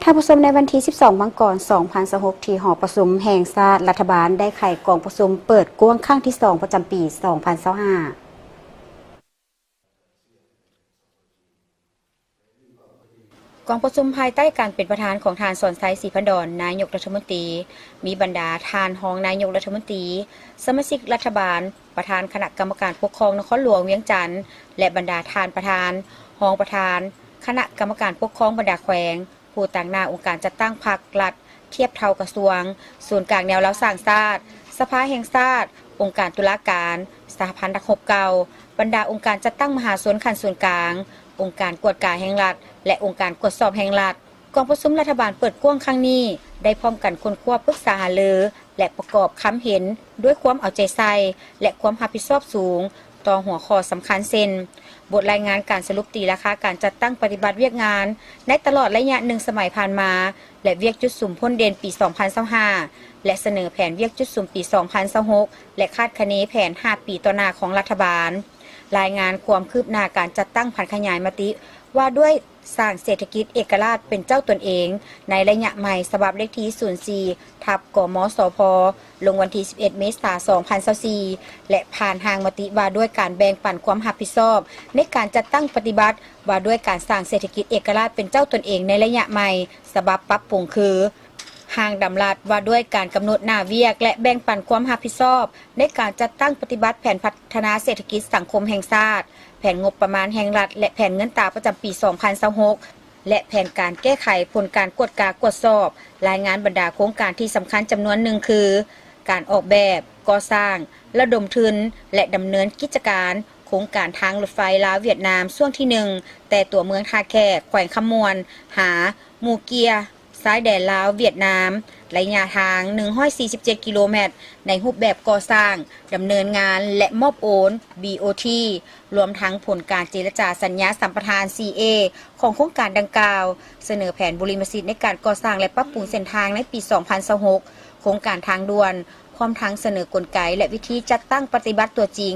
ທ່ານຜູ້ຊົມ, ໃນວັນທີສິບສອງ ມັງກອນ ສອງພັນຊາວຫົກ ທີ່ຫໍປະຊຸມແຫ່ງຊາດ, ລັດຖະບານໄດ້ໄຂກອງປະຊຸມເປີດກວ້າງຄັ້ງທີສອງ ປະຈຳປີສອງພັນຊາວຫ້າ. ກອງປະຊຸມພາຍໃຕ້ການເປັນປະທານຂອງທ່ານ ສອນໄຊ ສີພັນດອນ ນາຍົກລັດຖະມົນຕີ, ມີບັນດາທ່ານຮອງນາຍົກລັດຖະມົນຕີ, ສະມາຊິກລັດຖະບານ, ປະທານຄະນະກຳມະການປົກຄອງນະຄອນຫຼວງວຽງຈັນ ແລະ ບັນດາທ່ານປະທານ, ຮອງປະທານຄະນະກຳມະການປົກຄອງບັນດາແຂວງ, ຜູ້ຕາງໜ້າອົງການຈັດຕັ້ງພັກລັດທຽບເທົ່າກະຊວງ, ສູນກາງແນວລາວສ້າງຊາດ, ສະພາແຫ່ງຊາດ, ອົງການຕຸລາການ, ສະຫະພັນນັກຮົບເກົ່າ, ບັນດາອົງການຈັດຕັ້ງມະຫາຊົນຂັ້ນສູນກາງ, ອົງການກວດກາແຫ່ງລັດ ແລະ ອົງການກວດສອບແຫ່ງລັດ. ກອງປະຊຸມລັດຖະບານເປີດກວ້າງຄັ້ງນີ້ ໄດ້ພ້ອມກັນຄົ້ນຄວ້າປຶກສາຫາລື ແລະ ປະກອບຄຳເຫັນດ້ວຍຄວາມເອົາໃຈໃສ່ ແລະ ຄວາມຮັບຜິດຊອບສູງ ຕໍ່ຫົວຂໍ້ສຳຄັນເຊັ່ນ ບົດລາຍງານການສະຫຼຸບຕີລາຄາການຈັດຕັ້ງປະຕິບັດວຽກງານໃນຕະຫຼອດໄລຍະໜຶ່ງສະໄໝຜ່ານມາ ແລະ ວຽກຈຸດສຸມພົ້ນເດັ່ນປີສອງພັນຊາວຫ້າ ແລະ ສະເໜີແຜນວຽກຈຸດສຸມປີສອງພັນຊາວຫົກ ແລະ ຄາດຄະເນແຜນຫ້າປີຕໍ່ໜ້າຂອງລັດຖະບານ, ລາຍງານຄວາມຄືບໜ້າການຈັດຕັ້ງຜັນຂະຫຍາຍມະຕິວ່າດ້ວຍ ສ້າງເສດຖະກິດເອກະລາດເປັນເຈົ້າຕົນເອງໃນໄລຍະໃໝ່ ສະບັບເລກທີສູນສີ່ ທັບ ກມສພ ລົງວັນທີສິບເອັດ ເມສາ ສອງພັນຊາວສີ່ ແລະ ຜ່ານຮ່າງມະຕິວ່າດ້ວຍການແບ່ງປັນຄວາມຮັບຜິດຊອບໃນການຈັດຕັ້ງປະຕິບັດວ່າດ້ວຍການສ້າງເສດຖະກິດເອກະລາດເປັນເຈົ້າຕົນເອງໃນໄລຍະໃໝ່ ສະບັບປັບປຸງຄື ຮ່າງດຳລັດວ່າດ້ວຍການກຳນົດໜ້າວຽກ ແລະ ແບ່ງປັນຄວາມຮັບຜິດຊອບໃນການຈັດຕັ້ງປະຕິບັດແຜນພັດທະນາເສດຖະກິດສັງຄົມແຫ່ງຊາດ, ແຜນງົບປະມານແຫ່ງລັດ ແລະ ແຜນເງິນຕາປະຈຳປີສອງພັນຊາວຫົກ ແລະ ແຜນການແກ້ໄຂຜົນການກວດກາກວດສອບ, ລາຍງານບັນດາໂຄງການທີ່ສຳຄັນຈຳນວນໜຶ່ງຄື ການອອອກແບບ, ກໍ່ສ້າງ, ລະດົມທຶນ ແລະ ດຳເນີນກິດຈະການໂຄງການທາງລົດໄຟລາວຫວຽດນາມຊ່ວງທີໜຶ່ງ ແຕ່ຕົວເມືອງທ່າແຂກ ແຂວງຄຳມ່ວນ ຫາ ໝູເກຍ ຊາຍແດນລາວຫວຽດນາມ ໄລຍະທາງໜຶ່ງຮ້ອຍສີ່ສິບເຈັດກິໂລແມັດ ໃນຮູບແບບກໍ່ສ້າງ, ດຳເນີນງານ ແລະ ມອບໂອນ ບີໂອທີ ລວມທັງຜົນການເຈລະຈາສັນຍາສຳປະທານ ຊີເອ ຂອງໂຄງການດັ່ງກ່າວ, ສະເໜີແຜນບຸລິມະສິດໃນການກໍ່ສ້າງ ແລະ ປັບປຸງເສັ້ນທາງໃນປີສອງພັນຊາວຫົກ, ໂຄງການທາງດ່ວນ, ພ້ອມທັງສະເໜີກົນໄກ ແລະ ວິທີຈັດຕັ້ງປະຕິບັດຕົວຈິງ,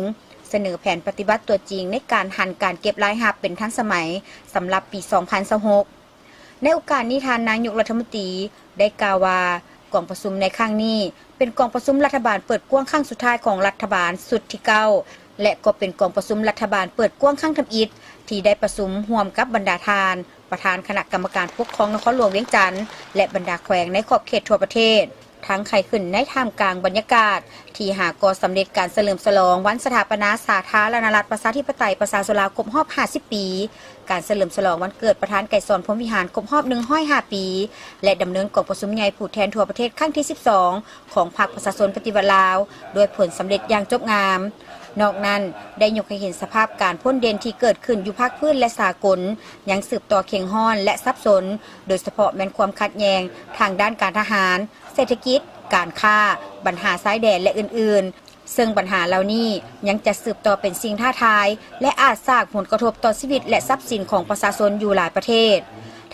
ສະເໜີແຜນປະຕິບັດຕົວຈິງໃນການຫັນການເກັບລາຍຮັບເປັນທັນສະໄໝສຳລັບປີສອງພັນຊາວຫົກ. ໃນໂອກາດນີ້, ທ່ານນາຍົກລັດຖະມົນຕີໄດ້ກ່າວວ່າ ກອງປະຊຸມໃນຄັ້ງນີ້ ເປັນກອງປະຊຸມລັດຖະບານເປີດກວ້າງຄັ້ງສຸດທ້າຍຂອງລັດຖະບານຊຸດທີເກົ້າ ແລະ ກໍເປັນກອງປະຊຸມລັດຖະບານເປີດກວ້າງຄັ້ງທຳອິດ ທີ່ໄດ້ປະຊຸມຮ່ວມກັບບັນດາທ່ານ ປະທານຄະນະກຳມະການປົກຄອງນະຄອນຫຼວງວຽງຈັນ ແລະ ບັນດາແຂວງໃນຂອບເຂດທົ່ວປະເທດ. ທັງໄຂຂຶ້ນໃນທ່າມກາງບັນຍາກາດທີ່ຫາກໍ່ສຳເລັດການສະເຫຼີມສະຫຼອງວັນສະຖາປະນາສາທາລະນະລັດປະຊາທິປະໄຕປະຊາຊົນລາວຄົບຮອບຫ້າສິບປີ, ການສະເຫຼີມສະຫຼອງວັນເກີດປະທານໄກສອນ ພົມວິຫານ ຄົບຮອບໜຶ່ງຮ້ອຍຫ້າປີ ແລະ ດຳເນີນກອງປະຊຸມໃຫຍ່ຜູ້ແທນທົ່ວປະເທດຄັ້ງທີສິບສອງ ຂອງພັກປະຊາຊົນປະຕິວັດລາວ ດ້ວຍຜົນສຳເລັດຢ່າງຈົບງາມ. ນອກນັ້ນ, ໄດ້ຍົກໃຫ້ເຫັນສະພາບການພົ້ນເດັ່ນທີ່ເກີດຂຶ້ນຢູ່ພາກພື້ນ ແລະ ສາກົນ ຍັງສືບຕໍ່ເຄັ່ງຮ້ອນ ແລະ ສັບສົນ, ໂດຍສະເພາະແມ່ນຄວາມຂັດແຍ່ງທາງດ້ານການທະຫານ, ເສດຖະກິດ, ການຄ້າ, ບັນຫາຊາຍແດນ ແລະ ອື່ນໆ, ເຊິ່ງບັນຫາເຫຼົ່ານີ້ຍັງຈະສືບຕໍ່ເປັນສິ່ງທ້າທາຍ ແລະ ອາດສ້າງຜົນກະທົບຕໍ່ຊີວິດ ແລະ ຊັບສິນຂອງປະຊາຊົນຢູ່ຫຼາຍປະເທດ,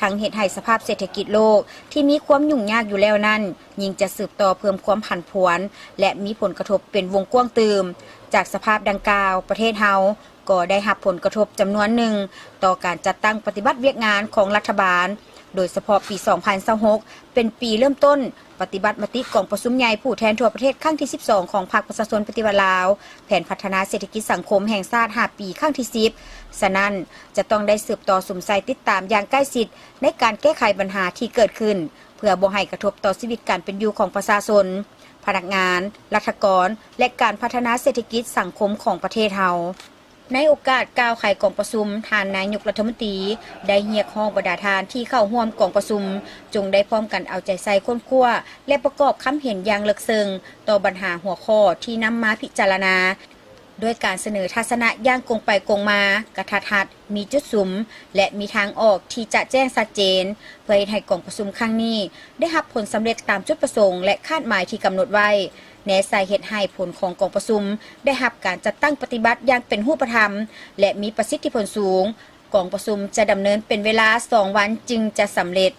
ທັງເຮັດໃຫ້ສະພາບເສດຖະກິດໂລກທີ່ມີຄວາມຫຍຸ້ງຍາກຢູ່ແລ້ວນັ້ນ ຍິ່ງຈະສືບຕໍ່ເພີ່ມຄວາມຜັນຜວນ ແລະ ມີຜົນກະທົບເປັນວົງກວ້າງຕື່ມ. ຈາກສະພາບດັ່ງກ່າວ, ປະເທດເຮົາກໍໄດ້ຮັບຜົນກະທົບຈຳນວນໜຶ່ງຕໍ່ການຈັດຕັ້ງປະຕິບັດວຽກງານຂອງລັດຖະບານ, ໂດຍສະເພາະປີສອງພັນຊາວຫົກ ເປັນປີເລີ່ມຕົ້ນປະຕິບັດມະຕິກອງປະຊຸມໃຫຍ່ຜູ້ແທນທົ່ວປະເທດຄັ້ງທີສິບສອງ ຂອງພັກປະຊາຊົນປະຕິວັດລາວ, ແຜນພັດທະນາເສດຖະກິດສັງຄົມແຫ່ງຊາດຫ້າປີຄັ້ງທີສິບ. ສະນັ້ນ, ຈະຕ້ອງໄດ້ສືບຕໍ່ສຸມໃສ່ຕິດຕາມຢ່າງໃກ້ຊິດໃນການແກ້ໄຂບັນຫາທີ່ເກີດຂຶ້ນ ເພື່ອບໍ່ໃຫ້ກະທົບຕໍ່ຊີວິດການເປັນຢູ່ຂອງປະຊາຊົນ, ພະນັກງານ, ລັດຖະກອນ ແລະ ການພັດທະນາເສດຖະກິດສັງຄົມຂອງປະເທດເຮົາ. ໃນໂອກາດກ່າວໄຂກອງປະຊຸມ, ທ່ານນາຍົກລັດຖະມົນຕີໄດ້ຮຽກຮ້ອງບັນດາທ່ານທີ່ເຂົ້າຮ່ວມກອງປະຊຸມ ຈົ່ງໄດ້ພ້ອມກັນເອົາໃຈໃສ່ຄົ້ນຄວ້າ ແລະ ປະກອບຄຳເຫັນຢ່າງເລິກເຊິ່ງຕໍ່ບັນຫາຫົວຂໍ້ທີ່ນຳມາພິຈາລະນາ, ດ້ວຍການສະເໜີທັດສະນະຢ່າງກົງໄປກົງມາ, ກະທັດຮັດ, ມີຈຸດສຸມ ແລະ ມີທາງອອກທີ່ຈະແຈ້ງຊັດເຈນ, ເພື່ອເຮັດໃຫ້ກອງປະຊຸມຄັ້ງນີ້ໄດ້ຮັບຜົນສຳເລັດຕາມຈຸດປະສົງ ແລະ ຄາດໝາຍທີ່ກຳນົດໄວ້, ແນໃສ່ເຮັດໃຫ້ຜົນຂອງກອງປະຊຸມໄດ້ຮັບການຈັດຕັ້ງປະຕິບັດຢ່າງເປັນຮູບປະທຳ ແລະ ມີປະສິດທິຜົນສູງ. ກອງປະຊຸມຈະດຳເນີນເປັນເວລາສອງວັນຈຶ່ງຈະສຳເລັດ.